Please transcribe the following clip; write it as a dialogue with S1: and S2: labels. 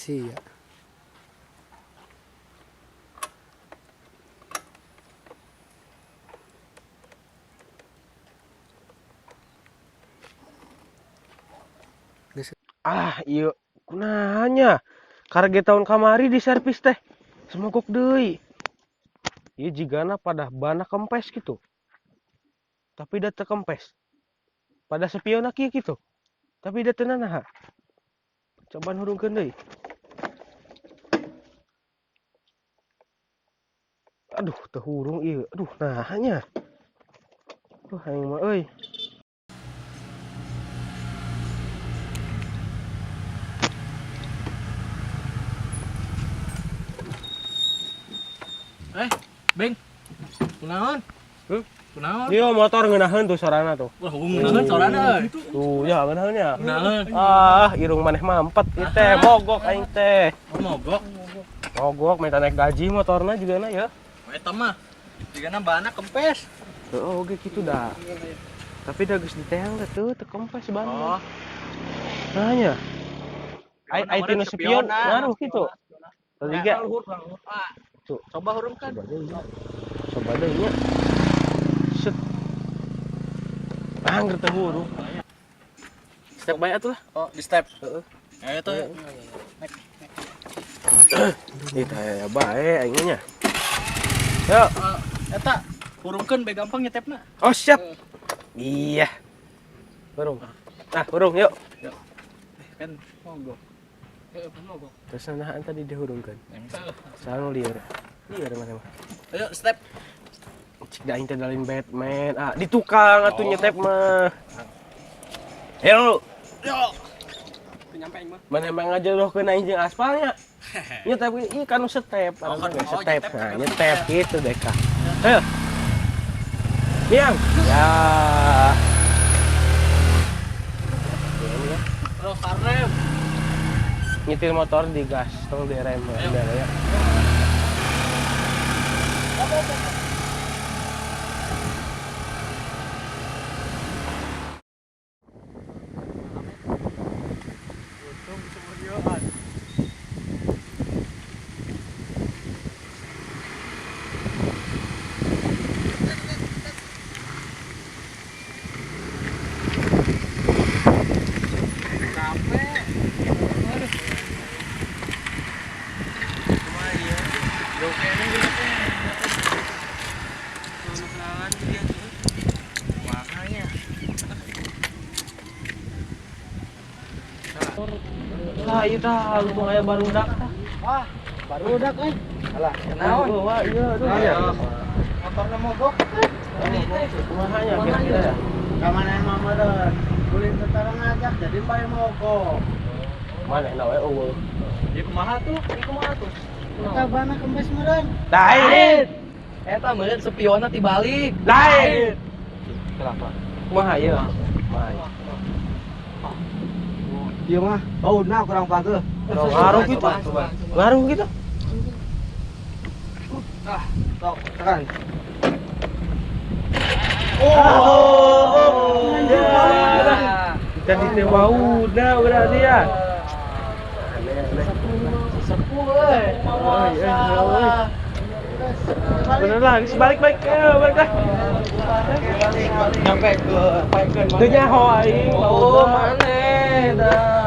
S1: Sia.
S2: Ah, iya kunanya. Karege tahun kamari di servis teh. Semogok deui. Ieu jigana pada bana kempes gitu. Tapi da teu kempes. Pada spionna kieu gitu. Tapi da teu nanaha. Cobaan hurungkeun deui. Aduh, teu hurung ieu. Aduh, naha nya. Aduh, aing mah euy.
S3: Beng. Kunaon? Kunaon?
S2: Iya motor ngeunaheun tuh sorana tuh.
S3: Wah, ngeunaheun sorana euy.
S2: Tuh ya ngeunaheun nya.
S3: Ngeunaheun.
S2: Ah, irung maneh mampet ieu teh mogok aing teh.
S3: Oh, mogok.
S2: Mogok minta naik gaji motorna juga na ya.
S3: Eta mah jigana bana kempes.
S2: Heeh, oge kitu dah. Tapi dah geus diteang teh teu teu kempes bana.
S3: Oh.
S2: Nah nya. Ai ai tinu spion ngaruh kitu. Tadi ge. Tuh.
S3: Coba hurungkan.
S2: Coba deui nya. Set. Angger teu hurung. Step bae atuh lah.
S3: Oh, di step.
S2: Heeh.
S3: Ya itu.
S2: Naik. Ih, teh bae aing nya. Yo.
S3: Eta hurungkeun bae gampang nyetepna.
S2: Oh, siap. Iya. Hurung. Nah, hurung yuk.
S3: Yuk. Kan mogok. Heeh, mogok.
S2: Terus nahan tadi dihurungkeun. Saha nu lieur? Lieur mana mah.
S3: Ayo step.
S2: Cik da aing teh dalin Batman. Ah, di tukang atuh nyetep mah. Ayo.
S3: Yo. Teu nyampe aing mah.
S2: Mana emang ngajodohkeun aing jeung aspalnya. Nyetep ieu kan nu step,
S3: Oh, kan, oh,
S2: step. Nah, nyetep gitu deh kah. Ayo. Miang. Ya.
S3: Terus karem.
S2: Nyetir motor di gas, tong di rem ya. Ya. Lah ieu tah untung aya barudak tah.
S1: Wah, barudak euy. Alah,
S2: naon? Wah, iya aduh.
S3: Motorna mogok.
S2: Kumaha nya kira-kira ya?
S1: Ka mana mah meureun? Kulit tentara ngajak jadi bae mogok.
S2: Manehna we eueuh.
S3: Ieu kumaha tuh? Ieu kumaha tuh?
S1: Eta bana kempes meureun.
S2: Lain.
S3: Eta meureun spionna tibalik.
S2: Lain. Kenapa? Kumaha ieu? Kumaha?
S1: Ieu mah bauna kurang pageuh.
S2: Ngaruh gitu. Ngaruh gitu.
S1: Ah, sok tekan.
S2: Oh. Tadi teh bauna berarti ya.
S3: Sepuh euy. Masalah.
S2: Bener lah, balik balik, balik lah.
S3: Nyampe ke
S2: Teu nyaho aing.
S3: Oh, maneh dah.